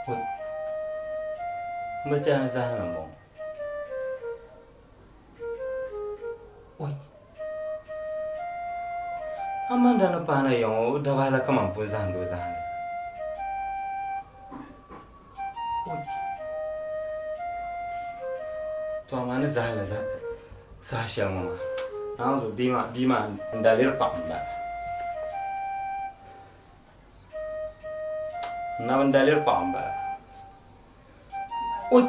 M bi tɛhi ni zahim m-bɔŋɔ. Oi! Amanda ni paana ya ŋɔ o daba ala kaman pun zahindi o zahindi. Oi! To amaa ni zahindi saha shɛli ŋɔ maa, Naawuni zuɣu bia maa bia maa n daliri paɣa m-bala. N na bi n daliri paɣa m-bala. Oi!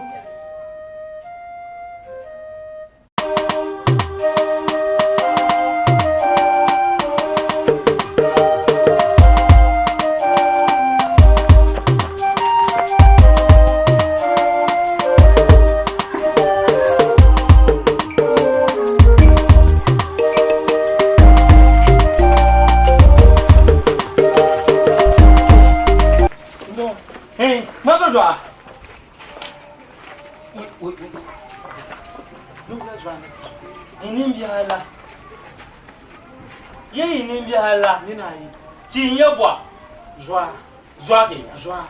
Hey, ma bi dɔɣa. Yi nimbihi la. Ye yi nimbihi la. Ki n-nyɛ bɔɣa. Zɔa. Zɔa ki n-nyɛ. Zɔa.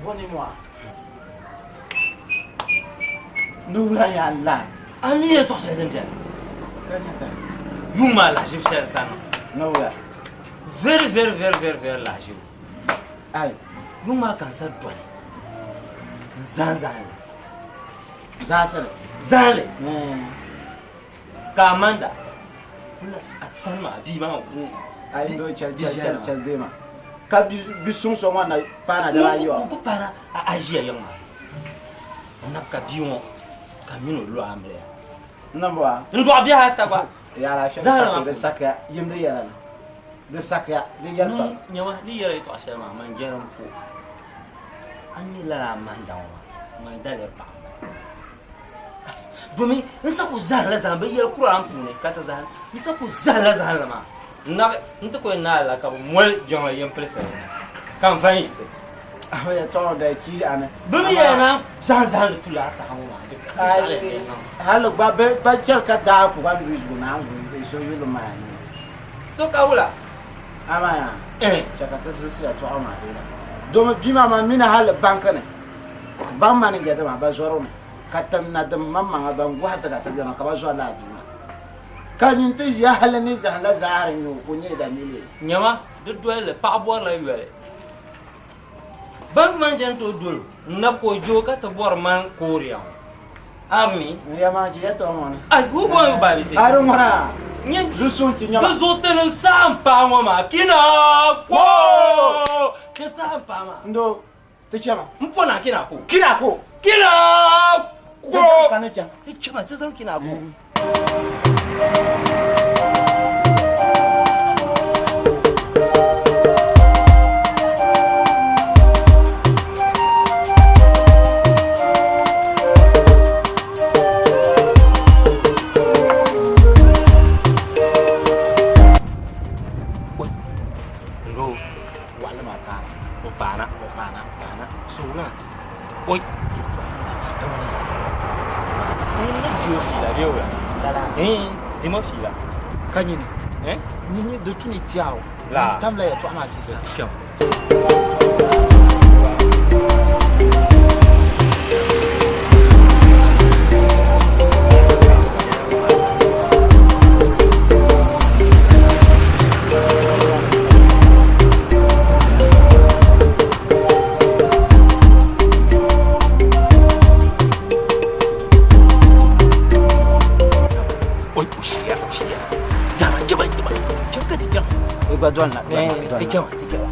Bɔ ni mɔɣa. Ni wula ya la. A mi yɛltɔɣa shɛli din beni. Yuŋ maa lahiʒibu shɛli n sani. Ni wula. Very very very very very lahiʒibu. Ai. Yuŋ maa ka n sa dɔni. N zan zahinli. Zaasili. Zahinli. Ka Amanda kula sani maa bia maa. Ai ndo chɛli chɛli chɛli chɛli deema. Ka bi suŋ so ŋɔ na paana dibaa ayi O ku paana a ʒiya yiŋ maa. N nabi ka bia ŋɔ ka m mini o lo amiliya. N niŋ bɔ a? N dɔɣi bihi ata gba. Yala shɛli sakiya di sakiya yim di yɛla ni. Di sakiya di yɛli pam. Nyama di yɛla yɛltɔɣa shɛli maa man jɛri n po. A ni lala Amanda ŋɔ maa man daliri paɣa m-bala. Domin n sa ku zahimla zahim bɛ yɛli Kur'an puuni ka ti zahim n sa ku zahimla zahimli maa n nabi n ti ku yɛn naai la ka bɛ moli jiŋli yɛn pilisi li na ka n va n-yiɣisi. Bɛ mi yɛn naan zahim zahimli tuli a saha ŋɔ maa di ka binshɛɣu yɛn yɛn niŋ. Hali gba bɛ chɛli ka daai ku gba mi zuɣu naan zo so yuli maa ni. To ka wula? Amaa yaa, chɛ ka ti zilisi yɛltɔɣa maa deei la. Domi bia maa man mini hali banki ni ban manija dima ba zɔri o mi. Ka tiŋ na dim maŋmaŋa ban gɔhi ti ka ti bɛma ka ba zɔri lala bia maa. Ka nyin ti ʒiya hali ni zahim la zahiri n-nyɛ o ka o nyɛ danyuli. Nyama, di doli li, paɣa bɔrila yoli. Bank man chani tooi dol o n-nab ka o je o ka ti bɔri man kooriya ŋɔ. A bi mi? N ya maa chi yɛtɔɣa ŋɔ ni. Ai, who born you by mistake? A di ŋɔna Nyɛ zusuŋ ti nyama. Di zuɣu tinim saha m-paai ŋɔ maa, kina ko! Ti saha m-paai maa. Ndo, Ti chama. N po na kina ko. Kina ko. Kina ko. Ka ni chaŋ. Ti chama ti zaŋ kina ko. Ndo. Waɣali maa paana. O paana. O paana. Paana. So wula? Oi. N ni di o fiila bee wula? Lala. Di ma fiila. Ka nyini? Eh? Nyini di tu ni tiɛɣu. La. Tamla yɛltɔɣa maa siisa. Ti kpɛm. Gba dɔnna. Ti kpɛma, ti kpɛma.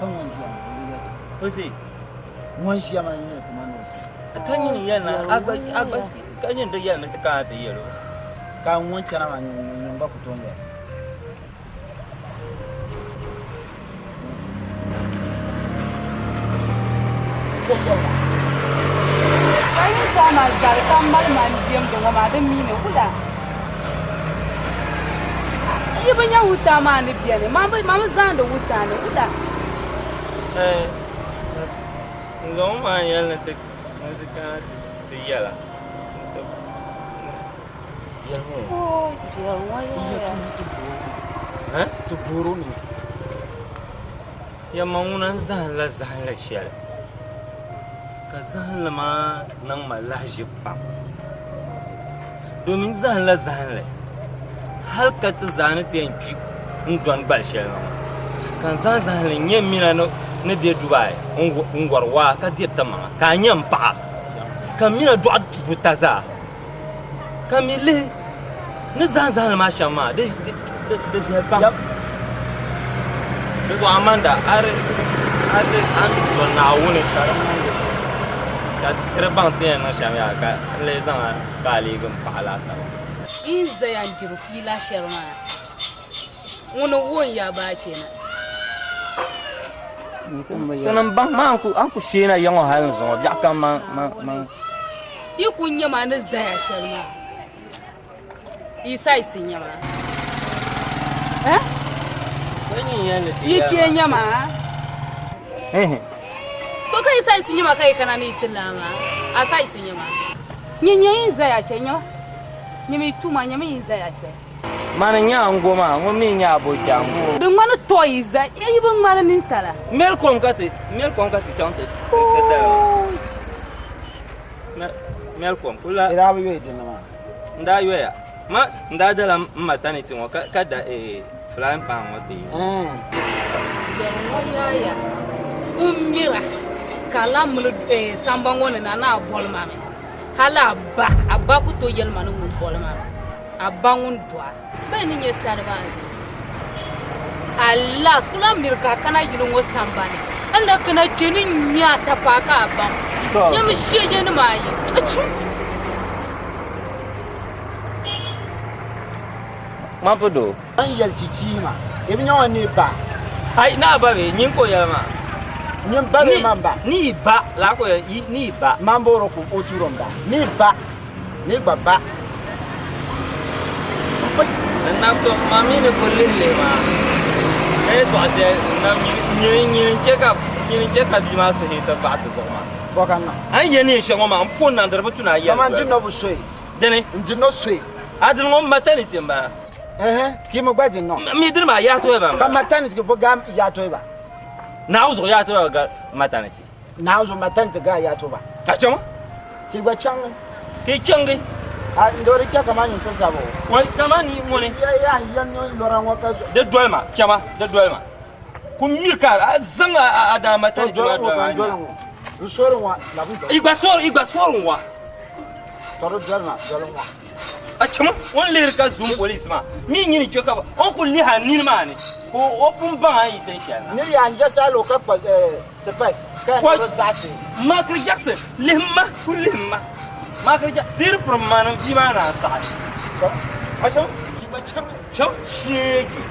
Ka ŋun ʒiya maa, o bi yɛli. Osi. Ŋun ʒiya maa n-yɛli ti ma ni o ʒiya. Ka nyini yɛli na, a gba, a gba, ka nyini di yɛli ni ti kana ti yɛl o. Ka ŋun chana maa nyini gba ku tooi yɛli. Ka yi zaŋ ma zali ka mali ma n-diɛmdi ŋɔ maa, di mi ni wula? Yi bi nya wuta maa ni beni, ma mi zaŋdi wuta ni wula? N zaŋ o maa yɛli ni ti kana ti yɛla. Biɛri ŋɔ. Oo, biɛri ŋɔ yɛya. Ti booro ni. Yɛmma ŋuna n-zahimla zahinli shɛli, ka zahinli maa niŋ ma lahiʒibu pam. Domin zahimla zahinli hal ka ti zaa ni ti yɛn kpi n-dɔni gbali shɛli na ŋɔ, ka n zaŋ zahinli n-nyɛ m mina ni be Dubai n-wari waa ka diri ti maŋa, ka a nyɛ m paɣa, ka m mina dɔɣi buta zaa. Ka mi lihi ni zahim zahimli maa shɛm maa di viɛli pam. Di zuɣu Amanda a di so Naawuni ka di baŋ ti yɛn niŋ shɛm yaa ka n lee zaŋ a ka a leegi m paɣa laasabu. Yi zaya n-diri fiila shɛli maa, ŋuni n-wuhi n ya baa kpɛna. Sani m-baŋ maa a ni ku sheena ya ŋɔ hal ni zuŋɔ biɛɣu kam man. Yi ku nya ma ni zaya shɛli maa, yi sayisi nya ma. Yi kpee nya ma. So ka yi sayisi nya ma ka yi kana ni yi ti lahi ma, a sayisi nya ma. Nyɛ nyɛ yi zaya shɛli nya ma, nyɛ mi tuma nyɛ mi yi zaya shɛli. Mani n-nyɛ aŋgo maa, ŋun mi n-nyɛ aboki aŋgo. Di ŋmani tɔyi za, yi bi ŋmani ninsala. Meli kom ka ti, meli kom ka ti chaŋ ti dali maa. Meli kom, ku la. Di daa bi yooi dinni maa. N daa yoya. Ma, n daa dala m maternity ŋɔ ka da flying pan ŋɔ ti yi. Biɛri ŋɔ yaaya n mira ka a lahi mili samba ŋɔ ni na ni a boli ma mi. Hali a ba, a ba ku tooi yɛli ma ni ŋun boli ma mi. A ba ŋun dɔɣi bɛ ni nyɛ sani maa zuɣu. At last, ku lahi miri ka a kana yili ŋɔ sambani. N na kana kpe ni ŋme a tapaa ka a baŋ. Nyami shɛyɛnima ayi. Achu! Ŋmampu doo. A ni yɛli chichii maa, di bi nya ŋɔ ni ba. Ai, ni a ba bee? Nyini ka o yɛli maa. Nyin ba bee man ba? Ni yi ba, laa ka o yɛli, ni yi ba. Man booro ka o tuuri o ba. Ni yi ba. Ni gba ba. N nab to ma mi ni kuli lihi lihi maa ka yɛltɔɣa shɛli n nab nyini nyini n-chɛ ka nyini n-chɛ ka bia maa suhu yi ti baɣi ti zuɣu maa. Bɔ ka n niŋ? A ni ye neen shɛli ŋɔ maa m po n-niŋ di di bi tu ni a yɛli Kaman di nɔ bi soyi. Dini? N di nɔ soyi. A dini ŋɔ maternity m-bala. Ɛhɛn, ka yi mi gba di nɔ. M mi dini maa yaatoya ba m-bala. Ka maternity bi gam yaatoya ba. Naawuni zuɣu yaatoya bi gari maternity. Naawuni zuɣu maternity gaa yaatoba. Ka chaŋ? Ti gba chaŋmi. Ti chaŋgi. A n dori chɛ kaman nyin ti zab o. Wai kaman ni ŋuni. Ya ya n yɛn niŋ lɔra ŋɔ ka zo. Di doli ma, chama, di doli ma. Ku miri ka a zaŋ a daa maternity maa doli ma. Doli ŋɔ n sori ŋɔ labi doli. I gba sori, i gba sori ŋɔ. Tɔ di doli ma, doli ŋɔ. A chama o ni lihiri ka zoom police maa mi nyini kpe ka o ni kuli lihi a nini maa ni ka o pun baŋ a ni yi tin shɛli na. Ni yaa n jɛsi alo ka kpa specs ka yɛn niŋ zaɣisi. Michael Jackson lihim ma ku lihim ma Michael Jackson bɛ di piri ma ni bia maa naan saɣi a chama cham sheegi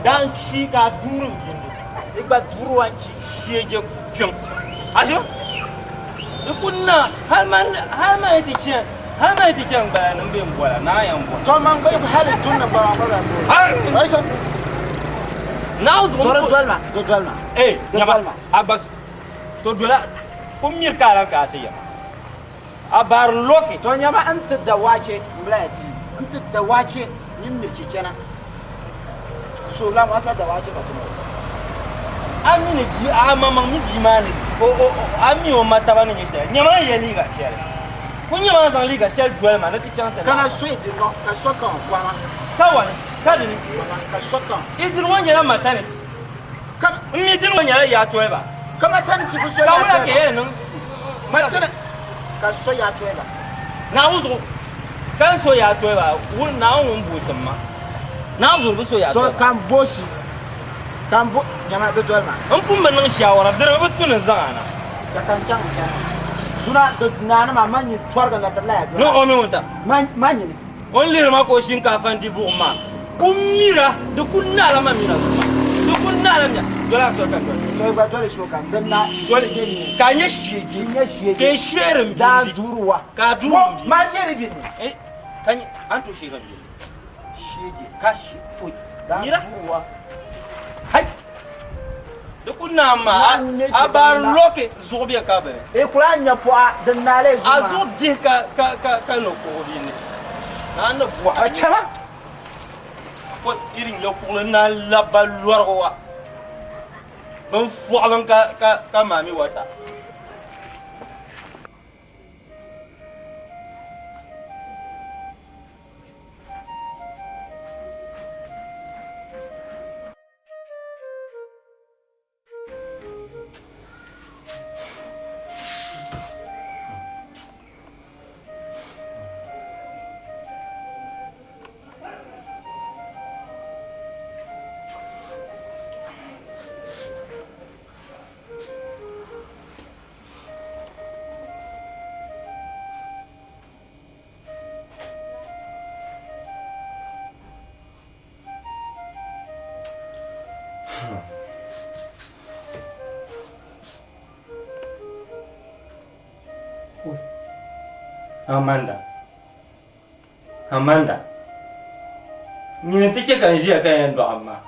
daan chi ka a duuri n bindi i gba duuri wa n chi sheegi kpiɔŋ a chama Di ku na hali man hali man yi ti chɛ hali man yi ti chɛ n gbala ni n bɛ n bɔla naa yɛn bɔla. Tɔ man gba hali dun ni gbala gba bɛn bɔla. Hali naa zuɣu Tɔ di doli ma di doli ma. Ee Di nyama doli ma. a gba to dola ku miri ka a lan ka a ti yɛm a baari loki. Tɔ nyama n ti da waache n bila ya ti n ti da waache nyin miri chichana. So la ŋɔ sa da waache ka ti mali. A mi ni bia a maŋmaŋ mi bia maa ni o o a mi o ma taba ni nyɛ shɛli nyama n yɛ liiga shɛli ku nyama n zaŋ liiga shɛli doli ma ni ti chaŋ ti Kana so di nɔ ka so kan kɔma. Ka wani ka dini Ka so kan. I dini ŋɔ nyɛla maternity. Ka n mi dini ŋɔ nyɛla yaatoiba. Ka maternity bi so Ka wula yaatoiba. ka yɛn niŋ. Maternity ka so yaatoiba. Naawuni zuɣu ka n so yaatoiba wuli Naawuni ŋun buusim ma. Naawuni zuɣu bi so yaatoiba. To ka n boosi. Ka n bo nyama di doli ma. N pun bi niŋ shawara di di bi tu ni n zaŋ a na. Chɛ ka n chaŋ n chana. Zuna di naani maa man nyin tɔrigi la ti laya Ni doli. o mi ŋun ta. Man man nyini. O ni lihiri ma ka o shinkaafa n-di buɣim maa ku mira, di ku naala ma mina zuɣu maa. Di ku naala mina. Doli a soli ka n doli soli. To yi gba doli so kam din na Doli shee ni. ka a nya sheegi. N nya sheegi. Ka i sheeri m Daa bindi. duuri wa. Ka a duuri Bo, m bindi. man sheeri bindi. Eh, ka nya, a ni tooi sheegi m bindi. Sheegi. Ka she, oi, Daa mira. duuri wa. Hai! Di ku naai ma, Naa ŋun nyɛ a baari jilima. lɔki zuɣu bɛ ka bini. I kuli a nya pɔɣa din naai la zuɣu A maa. zuɣu dihi ka, ka, ka, ka ni kuɣu bɛ ni. Naa ni bɔhi. A chama. Ko irin ya kuɣuli naan labba lɔrigu wa. Bin fɔɣilim ka, ka, ka maami wata. Amanda. Amanda. Nyini ti chɛ ka n ʒiya ka yɛn dɔɣim maa.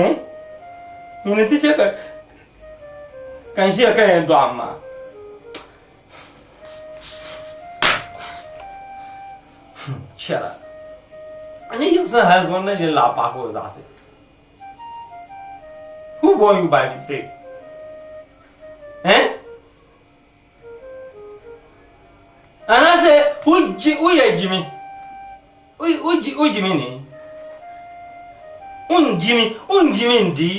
Eh? Nyini ti chɛ ka ka n ʒiya ka yɛn dɔɣim maa. Chɛra. N ni yiɣisi hali zuŋɔ n na ʒini laɣa paɣa ka o zaɣisi. Who born you by mistake? Eh? Anaasɛ wogye woyɛ gyimi wogye wogyimi ni wongyimi wongyimi ndi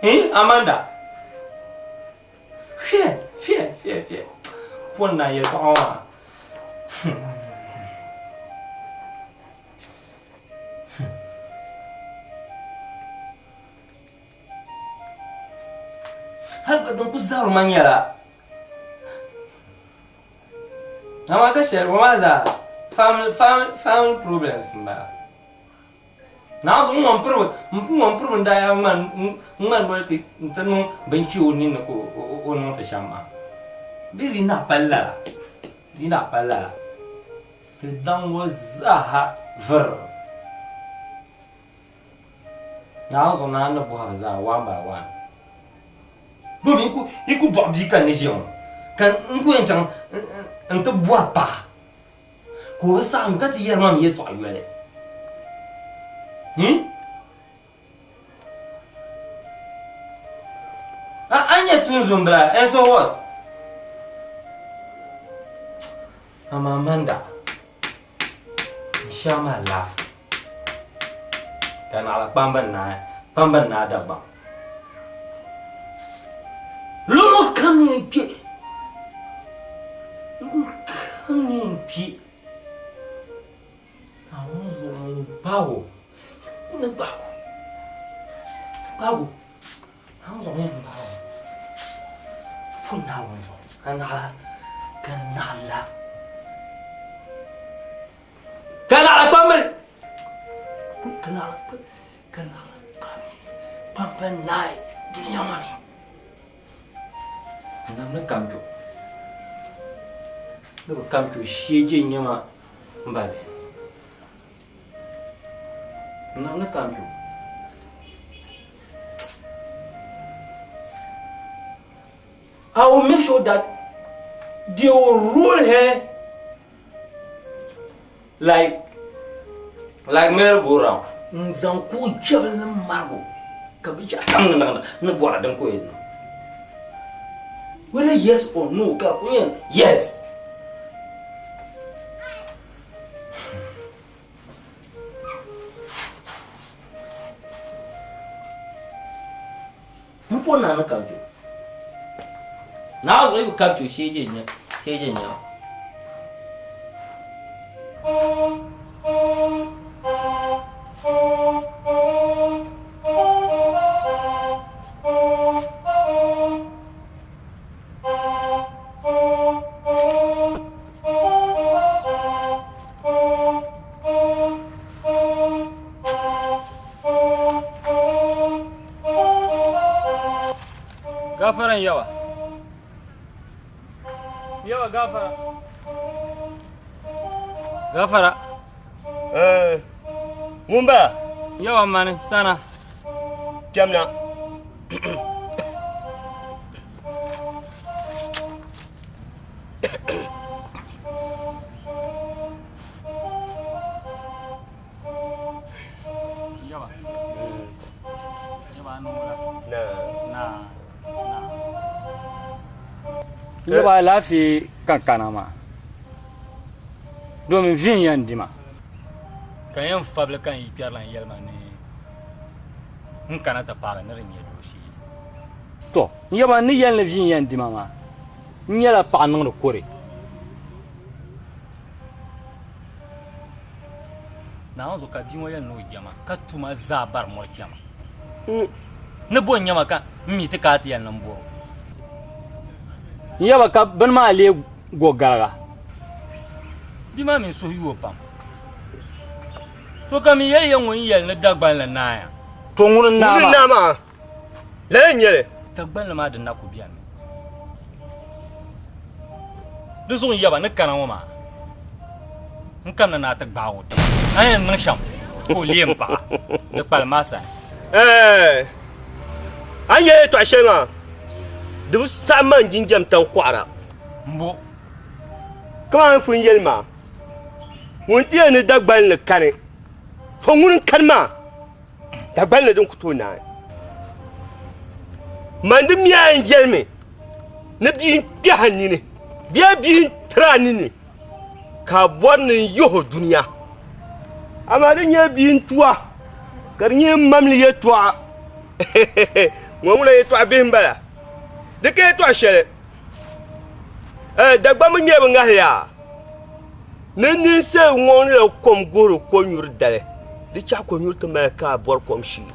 eh Amanda hwɛ hwɛ hwɛ hwɛ pon na yɛtɔɣa maa Hali ka din ku zabiri ma nyɛla amaa ka shɛli ŋɔ maa zaa family family family problems n bala naawuni zuɣu n ŋɔ n piribi n ŋɔ n piribi n daa yaa ŋmani n ŋmani noli ti n ti niŋ binchɛ o ninni ka o niŋ ti shɛm maa bee di yi naɣ pali lala di yi naɣ pali lala ti daŋ ŋɔ zaaha viri Naawuni zuɣu naa ni bɔhi bɛ zaa one by one. Domi yi ku dɔɣi bia ka n ni ʒiya ŋɔ ka n ku yɛn chaŋ n-ti bɔri paɣa ka o bi saɣim ka ti yɛri ma mi yɛltɔɣa yoli. Hmm? A nyɛ tuunzumbila and so what? Amaa Amanda, n shɛba maa laɣifu ka naɣila kpamba naai kpamba naai Dagbaŋ. Luɣili kam ni yɛn kpe luɣili kam ni yɛn kpe Naawuni zuɣu n gbaag o ni gbaag o gbaag o Naawuni zuɣu yɛn gbaag o pun Naawuni zuɣu ka naɣila ka naɣila ka naɣila kpambili ka naɣila ka naɣila kpambili naai dunia ŋɔ ni nam ni kamcho ni bi kamcho shee je nyɛma n ba bihi nam ni kamcho I will make sure that they will rule her like like merry go round. N zaŋ kuɣu jɛbili ni marigu ka binshɛɣu kam ni niŋda ni bɔra din ka o yɛn niŋ. Whether yes or no ka di kuli nyɛ yes. M po naa ni kabcho. Naa zuɣu yi bi kabcho shee je nya shee je nya. Gafara n yawa. Yawa gafara. Gafara. Eh, ŋun bala? Yawa mani sana. Kpɛmna. Yawa. Yawa nula. Na. Na. Na. Yawa alaafee ka n kana maa. Domin vi n yɛn di ma. Ka n yɛn fabili ka n yi kpɛrila n yɛli ma ni n kana ti paagi ni di nyɛ dooshee. Tɔ! N yaba n ni yɛli ni vi n yɛn di ma maa, n nyɛla paɣa niŋdi kore. Naawuni zuɣu ka bia ŋɔ yɛli ni o jɛma ka tuma zaa bari mɔri chɛma. Ni bo n-nyɛ ma ka m mi ti ka a ti yɛli ni m bɔr o. N yaba ka bini maa lee go galiga. Bia maa mi suhu yuo pam. To ka mi yɛli ya ŋun yɛli ni Dagbanli naaya. To ŋuni n-naa maa? Ŋuni n-naa maa? Lala n-nyɛ li. Dagbanli maa din na ku beni mi. Di zuɣu n yaba ni kana ŋɔ maa, n kamina ni a ti gbaag o tiŋa. A ni yɛn niŋ shɛm ka o leei m paɣa, di kpalim a sani. Ɛɛh! A ni yɛli yɛtɔɣ shɛli maa, di bi saɣi ma n jinjam taŋkɔɣira. M-bo. Kaman a ni pun yɛli maa, ŋun ti yɛli ni Dagbanli kani, to ŋuni n-kani maa? Dagbanli din ku tooi naai. Man di mi a yɛn yɛlimi ni bia n-kpɛhi a nini bee bia n-tiri a nini ka a bɔri ni n yihi o dunia. Amaa di nyɛla bia n-tu a ka di nyɛ mamli yɛtɔɣa. Ŋɔ ŋuna yɛtɔɣa bihi m-bala. Di ka yɛtɔɣ shɛli. Dagbamba ŋmɛya bi ŋahi yaa ni ninsal ŋɔŋdila kom guhiri konyuri dali di chaɣ konyuri ti mali ka a bɔri kom shee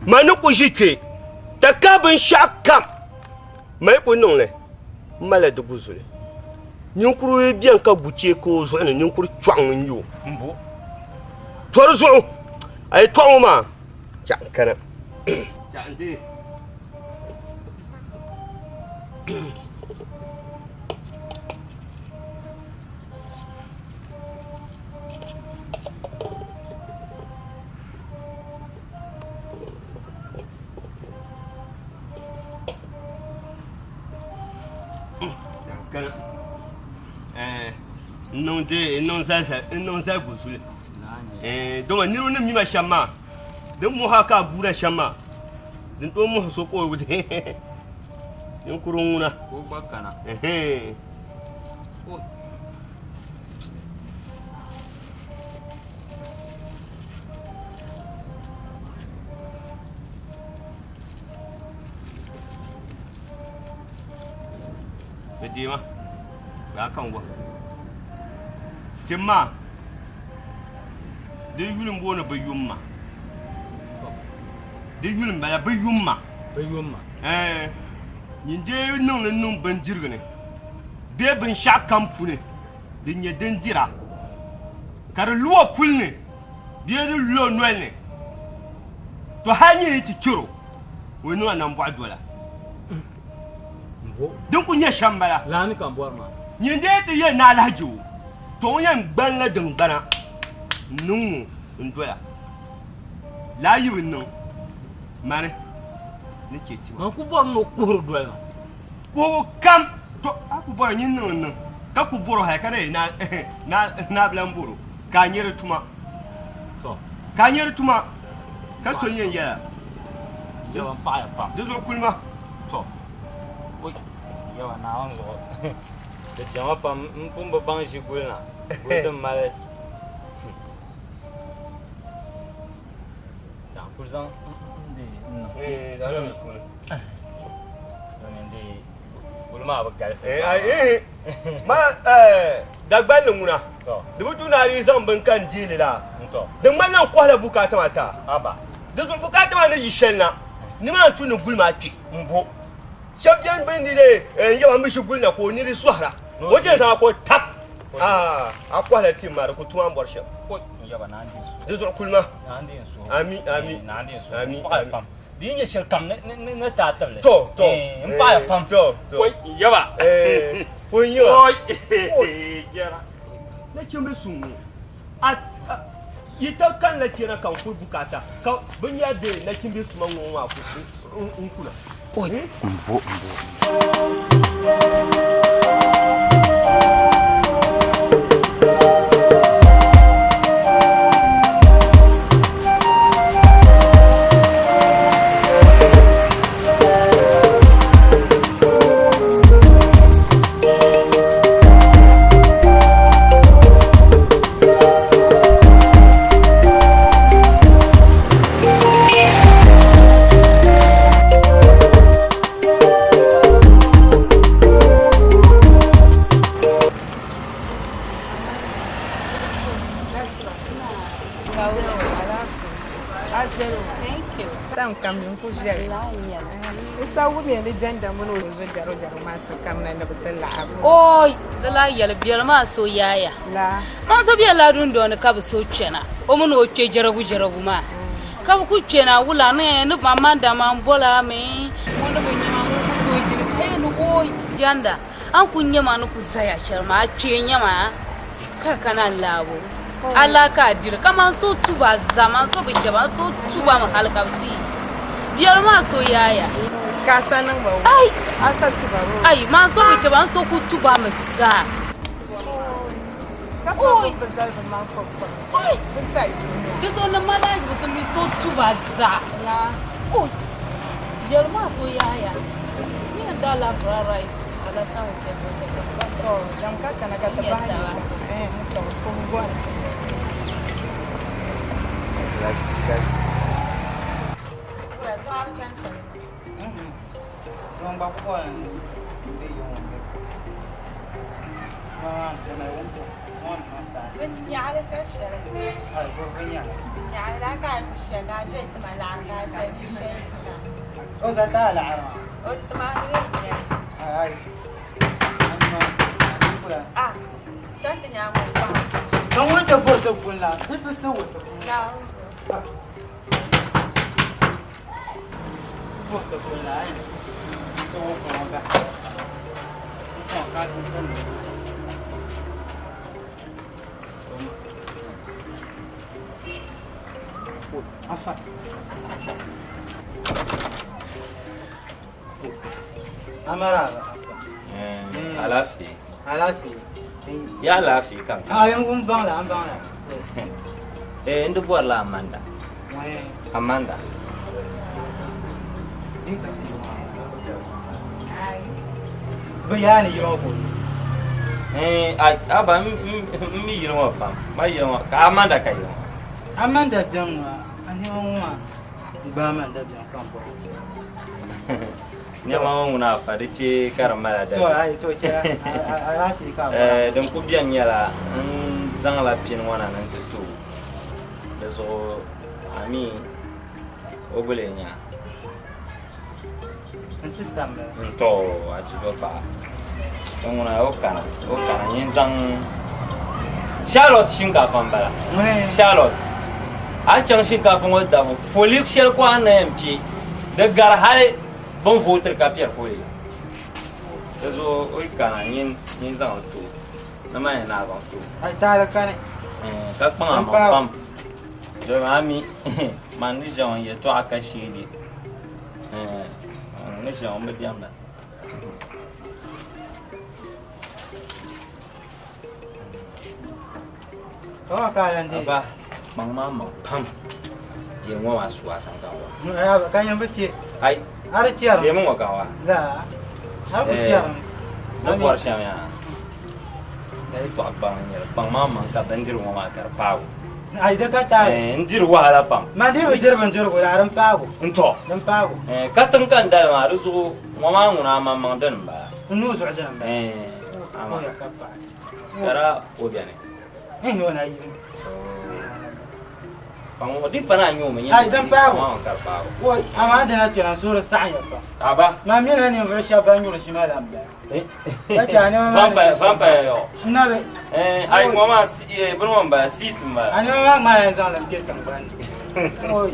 man ni ku ʒi kpe takahi binshɛɣu kam mali ku niŋ li m malila di guzuli ninkuri yi beni ka gu chee ka o zuɣu ni ninkuri chɔɣiŋ n-nyɛ o tɔri zuɣu a yi tɔɣi ŋɔ maa chaɣ n kana chaɣ n deei. N niŋ zaligu zuli dama niriba ni mi ma shɛm maa din muhi a ka a guuna shɛm maa din tooi muhi so ka o ninkurigu ŋuna Ka o gba kana. Di deema yaa ka n gba tim maa di yuli n booni bi yumma di yuli n bala bi yumma bi yumma ɛɛ nyin dee niŋli niŋ bindirigu ni bee binshaɣu kam puni din nyɛ din dira ka di lu o puli ni bee di lu o noli ni to hali nyɛ yi ti chɛro o niŋla nambɔɣu dola din ku nyɛ shɛm bala nyin dee ti yɛn ni alahaji o to o yɛn gbanila din gbana n-niŋ ŋɔ n-dola laa yi bi niŋ mani ni chɛ ti ma. Man ku bɔri ni o kuhiri doli ma. Kuhigu kam, to a ku bɔri nyin niŋ n-niŋ ka ku bɔr o hali ka na naa bi lan bɔr o ka a nya di tuma. Ka a nya di tuma ka so yɛn yɛl a. Yawa m paɣiya pam. Di zuɣu kuli ma. To, oi, yawa Naawuni zuɣu di diɛma pam m pun bi baŋ ʒi guli na, guli din mali. Ka n kuli zaŋ n dee n niŋ. Domin dee guli maa bi galisi. Ma Dagbanli ŋuna di bi tu ni a dii zaŋ bini ka n deeli la di ŋmanila n kɔhila bukaata maa ti a. Di zuɣu bukaata maa ni yi shɛli na nimaani tu ni guli maa kpe. Shɛba beni bɛ ni dee n yaba m bi ʒi guli na ka o niri sɔhira o ti yɛn zaŋ a ka o tab a kɔhila tim maa di ku tum a ni bɔri shɛm. Di zuɣu kuli ma. Ami ami ami ami. Di yi nyɛ shɛli kam ni ti a tibili. To, to. N paɣiya pam. To, to. Oi, yaba. Pun yiba. Oi, jɛra. Nachimbi suŋ ŋɔ, a yi ta kanila kpɛna ka n kuli bukaata ka bɛ nya bɛ nachimbi suma ŋɔ maa n kuna. Oi. Mbo, mbo. Tam kam n ku viɛli n sa wumiya ni jɛnda mini o zo jɛro jɛro maa sa kamina ni bi ti laɣim. Oi, di lahi yɛli biɛli maa so yaaya. La. Man so bela dundɔŋ ni ka bi so kpɛna, o mini o kpe jɛrigu jɛrigu maa ka bi ku kpɛna wula ni ni ba man dama n bola mi ŋun ni bi nyɛ ma ŋun ku tooi ʒini ka yɛli ni o jɛnda a ni ku nyɛ ma ni ku zaya shɛli maa a kpee nyɛ ma ka kana laabu a laa ka a diri kaman so tuba zaa man so bi chɛba n so tuba mi hali ka bi ti yi biɛri maa so yaaya. Ka a sa niŋ ba Ai! A sa tuba mi o? Ai! Man so bi chɛba n so ku tuba mi zaa. Ka pa gbubi bi zali bi maŋ kɔbikɔbi zuɣu bi size ni. Di zuɣu ni malachi bi mi so tuba zaa. Oi! Biɛri maa so yaaya. Ni yɛn daa la fried rice alasa ŋɔ kpɛ To, dam ka kana ka ti bahi yi eh to ko gɔri. Alaafee. Ya alaafee kam. Eh, n di bɔrila Amanda. Amanda. Eh, ai, aba n mi yili ŋɔ pam. Ma yili ŋɔ ka Amanda ka yili ŋɔ. Amanda biɛŋ maa, a nɛma ŋɔ maa gba Amanda biɛŋ ka n bɔri. Nɛma ŋɔ ŋuna afa di chɛ ka di mali To, ai, to chɛ alaafee ka a bɔra. Eh, din ku biɛni nyɛla n zaŋla pini ŋɔ na ni n ti ti o. Di zuɣu a mi o guli nya. N sista m bala. N to a tuzo paɣa. To ŋuna o kana, o kana nyin zaŋ Charlotte shinkaafa m bala. Ŋuni? Charlotte. A chaŋ shinkaafa ŋɔ dabu foli shɛli ko a ni yɛn piɛ di gari hali bin vootiri ka piɛri foli. Di zuɣu o yi kana nyin nyin zaŋ li ti o. Ni maa yɛn naa zaŋ ti o. Ai taali kani. Eh, ka kpaŋ a maŋ pam. Domi a mi man ni ʒiya ŋɔ yɛltɔɣa ka sheegi. Eh, ni ʒiya ŋɔ n bi diɛmda. Kama ka lan di. Aba, kpaŋ maa maŋ pam. Deemi ŋɔ maa su a sani ka wa. Ka yɛn bi chɛ. Ai. A di chɛrimi. Deemi ŋɔ ka wa. La. A ku chɛrimi. Ni bɔri shɛm yaa. Ka yɛltɔɣa kpaŋ n nyɛli. Kpaŋ maa maŋ ka bindirigu ŋɔ maa ka di paagu. Ai di ka taali. Eh, n diri wahala pam. Man dii bi diri bindirigu la, din paagu. N tɔ. Din paagu. Eh, ka tiŋ ka n dali maa, di zuɣu ŋɔ maa ŋuna a maŋmaŋ dini m-bala. N nuu zuɣu dini m-bala. Eh, ama. O ya ka paɣi. Kara o beni. Eh, o na yimi. Kpaŋ ŋɔ di pa na nyɛ o mi. Ai, din paagu. Ŋɔ maa ka di paagu. Oi, amaa dina kpɛna n suhuri saɣim ya pam. Aba. Man mi la ninvuɣu shɛba ban nyuri shima la m-bala. Ka chɛ a nɛma maa ni Vampire, vampire yɔ. N na bi. Eh, ai ŋɔ maa si, eh, bini ŋɔ m-bala, seat m-bala. A nɛma maa ŋmaa yɛn zaŋ li n-kpe tiŋgbani ni. Oi.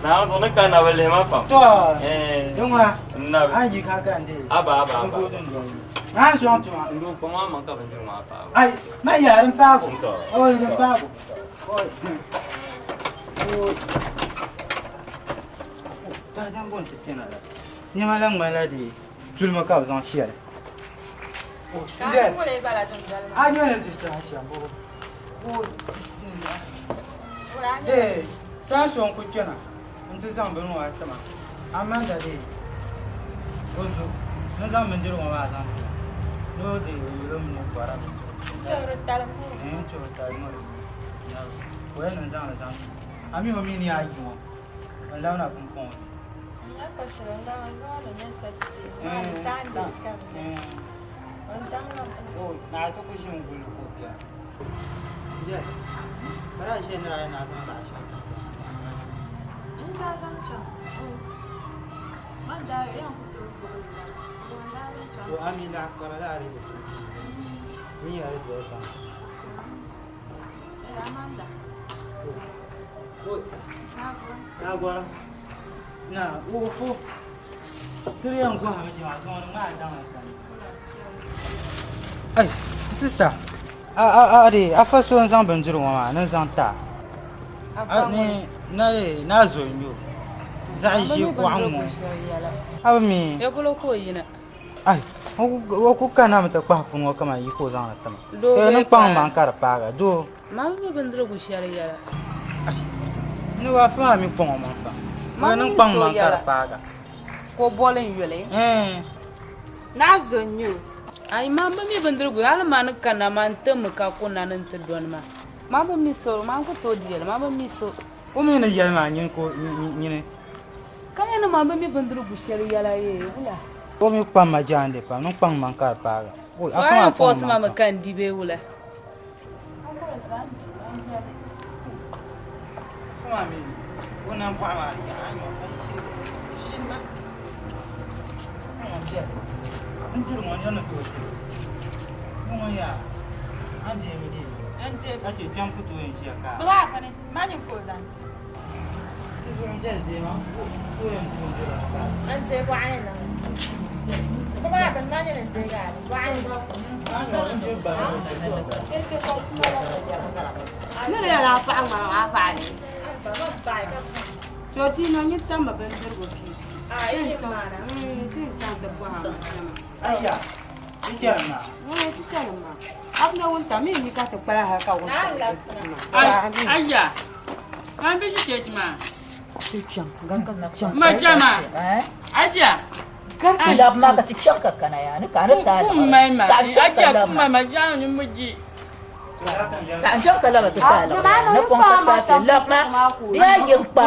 Naawuni zuɣu ni kana bi lihi ma pam. To, Eh. di ŋuna, N nabi. a ni yi ka ka n deei. Aba, aba, aba. N gooi din doli. Naa n sɔŋ tuma. N doo kpaŋ maa maŋ ka bindirigu maa paagi. Ai, man yaa din paagu. Tɔ. Oi, din paagu. Oi. Oi. Daadam bo n-ti kpɛna la. Nɛma la ŋmanila di tulimi ka bɛ zaŋ shɛli. A nyɛ ni di saha shɛm bɔ. Oi, bisimilah. Ee, saha so n-ku kpɛna nti zaŋ bini ŋɔ a ti ma. Amanda dee, o zo ni zaŋ bindirigu ŋɔ maa zaŋ ti ma ni o deei o yɛl o mi ni bɔra bindirigu. Ee, n tuhi tali ŋɔ di nabi. O yɛn ni zaŋ li zaŋ ti ma. A mi o mi ni a yi ŋɔ, o labina pumpɔŋɔ ni. Naa ti ku ʒi n-guli o bia. Ai, sister. A a a de afa so n zaŋ bindirigu ŋɔ maa ni n zaŋ ti a. A ni na de na zo n nyo zaɣ ʒiɛ kuɣa ŋɔ. A bi mi. Ya polo ka o yina. Ai o ku kana mi ti kpahi puni ŋɔ kaman yi ka o zaŋli ti ma. Doo Ka bee niŋ kpaŋ paɣa? maŋ ka di paaga doo. Maa bi mi bindirigu shɛli yɛla. Ai ni o afa maa mi kpaŋ o maŋ pam. Maa Ka bi niŋ mi kpaŋ so maŋ ka di yɛla. paaga. Ka o boli n yuli. Ɛɛn. Naa zo n nyɛ o. Ai maa bi mi bindirigu hali maa ni kana maa n timmi ka ku na ni n ti dɔni maa. Maa bi mi so maa ku tooi di yɛli maa bi mi so. O mi ni yɛli maa nyini ka o nyini. Ka nyɛ ni maa bi mi bindirigu shɛli yɛla yee wula. O mi kpaŋ ma jaande pam niŋ kpaŋ maŋ ka di paaga. So a yɛn fɔɔsi ma mi ka n di bee wula? Aya, ka n bi ʒi cheechi maa. Ma jama, aja. Ti labi maa ka ti chaŋ ka kana yaa ni ka a ni taai Kum mai ma, Ka a chaŋ ka aja labi kum ma. mai ma, jaa ni mu ji. Ka n chaŋ ka laba ti taai labi yaa ni pɔŋ ka saafe labi ma di yaa yin kpa.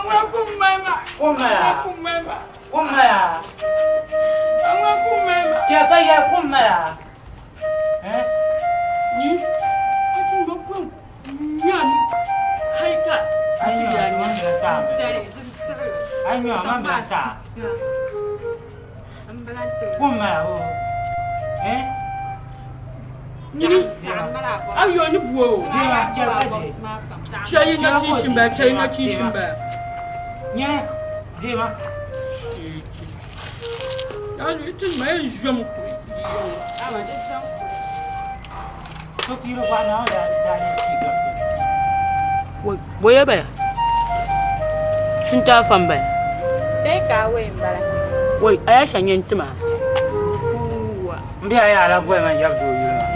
Ma kum mai ma. Kum mai ya. Kum mai ma. Kum mai ya. Ma kum mai ma. Chɛ ka ya kum mai ya. Eh? Ni, a ti ma kum nyam haika. Ai nyo ma mi ta. Ai nyo ma mi ta. Kum mai ya o. Eh? Nyini, ayo ni buo. Jema chɛ ka di. Chɛ yi na chi shimba, chɛ yi na chi shimba. Nyɛ jema. Ya ni ti ma yi zom ku. So kiri kwa na da da ni ki ga. Boya baya. Shinkafa n baya. Take away n bala. Wai aya shanyen tima. Fuwa. N biya ya ala boli man yab doo yuli maa.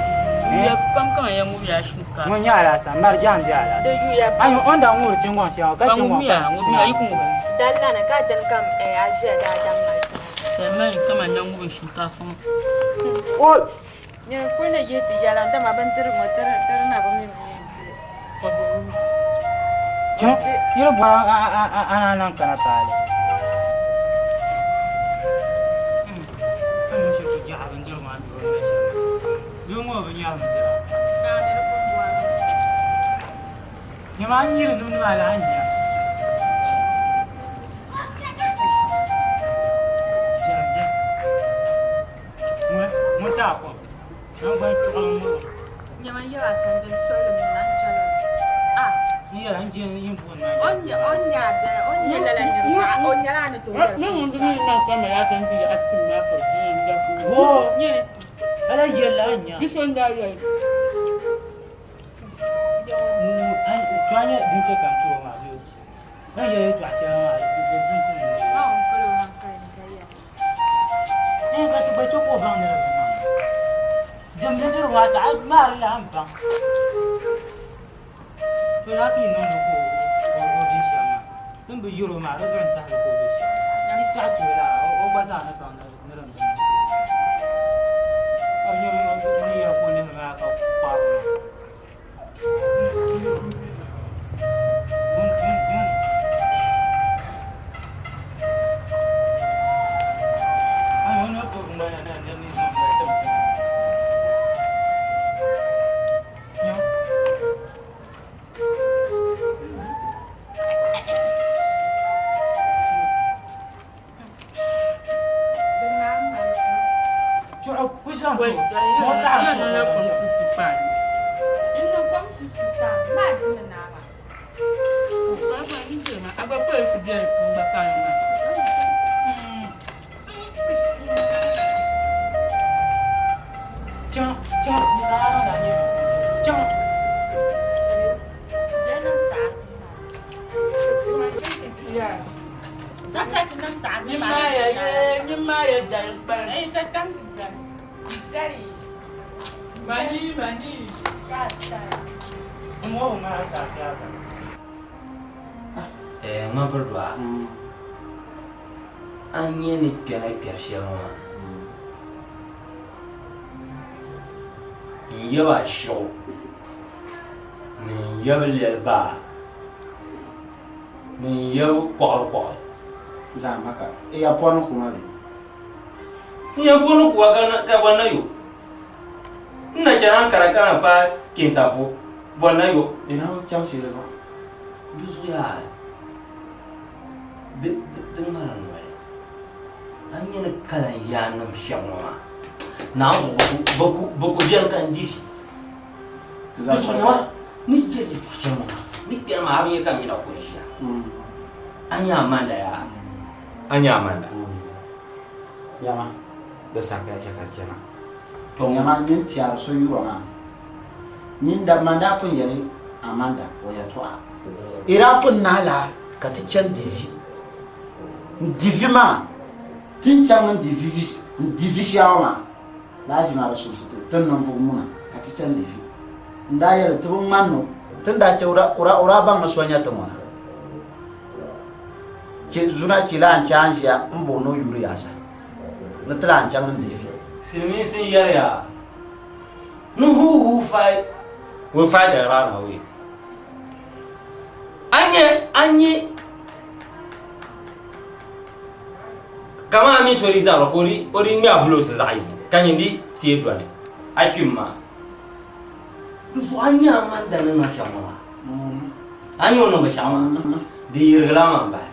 Ya pam kama ya ŋubi ya shinkafa. Ŋun nyɛ alaasa mari jam bɛ alaasa. Di yuya Ayi o ni daa ŋubiri tingɔŋ shɛŋa ka Ka tingɔŋ ŋubiya, ŋubiya yi ku ŋubi. Dallana ka dini kam a ʒiya daadam mali Ya mai kama ya ŋubi shinkafa ŋɔ. O Nyini kuli ni yihi ti yɛla dama bindirigu ŋɔ tiri na bi mi mi yɛn dili. chaŋ yili bɔra a naan lahi kana paali. Nyama a nyiri nimdi maa lahi nya. Biɛrim biɛrim. Ŋun taai kom. Naŋgban chuɣili n-ŋɔ. Nyama yɛla sandin tuɣili mi na n chɛla. A yɛra n je yin buɣim maa. O nya o nya biɛla o nya lala niri zaɣa o nyɛla a ni tooi yɛri Ni ŋun di mi niŋ ka mali a ti di a tim maa ka di yɛn da fu. Wo! Ala yɛlli a nya. Di so n-daa yɛli. To a nyɛ din chɛ ka n ti o maa bee? N yɛli yɛltɔɣa shɛli maa di sunsuuni. Maa ŋun kali o hankali ni ka yɛra. Ee ka ti gba chɛ ka o baŋ ni di bi niŋ. Dim bindirigu maa saha a maari la a ni baŋ. To laa ka yi niŋdi ka o be shɛm maa. Ti ni bi yiri o maa di zuɣu n-tahili ka o be shɛm. Yi saɣi ti o laa o gba zaa ni baŋ ni di bi niŋ. Ka bi nyɛ ni yɛli ka o lihiri maa ka kpaari o maa. Ŋmabiri dɔɣa a nyɛ ni kpɛna kpɛri shɛli ŋɔ maa n yaba shiɣu ni n yabi lɛli baa ni n yabi kɔɣili kɔɣili. Zahama ka ya pɔni kuma bɛ. N yɛn pɔni kuwa ka bɔ na yo. N na chana Ankara ka na paai Kintampo bɔ na yo. Ina bi chaŋ shɛli zuɣu. Di zuɣu yaa di ŋmara noli. A nyɛ ni kalan yaannim shɛba ŋɔ maa Naawuni zuɣu bɛ ku beni ka n di vi. Di zuɣu nyama ni yɛli yɛltɔɣa shɛli ŋɔ maa ni kpɛri maa a bi nya ka n nyina ku n-ʒiya. A nya Amanda yaa? A nya Amanda? Nyama di sakiya chɛ ka chana. Nyama nyin tiɛri so yura maa nyin da man daa pun yɛli Amanda o yɛltɔɣa. I daa pun nahi la ka ti chani di vi. N di vi maa, ti ni chaŋ n di vi shɛɣu maa, lala vi maa di sumsi ti, ti ni ninvuɣ muna ka ti chani di vi. N daa yɛli ti bi ŋmanni o. Ti ni daa chɛ o o daa baŋ ni so nya ti ŋɔ na. Chɛ zuna chɛ la n chɛ a ni ʒiya m bo ni o yuri yaasa ni ti lahi chaŋ n di vi. Silimiinsi n-yɛri ya ni who who fight will fight and run away. A nyɛ a nyɛ kaman a mini so di zabiri ka o di ŋme a buloosi zaɣ yini ka nyin di teei dɔni a kpim maa. Di zuɣu a nyɛ Amanda ni niŋ shɛm ŋɔ maa. A nyɛ o niŋ binshɛɣu maa di yirigila man bahi.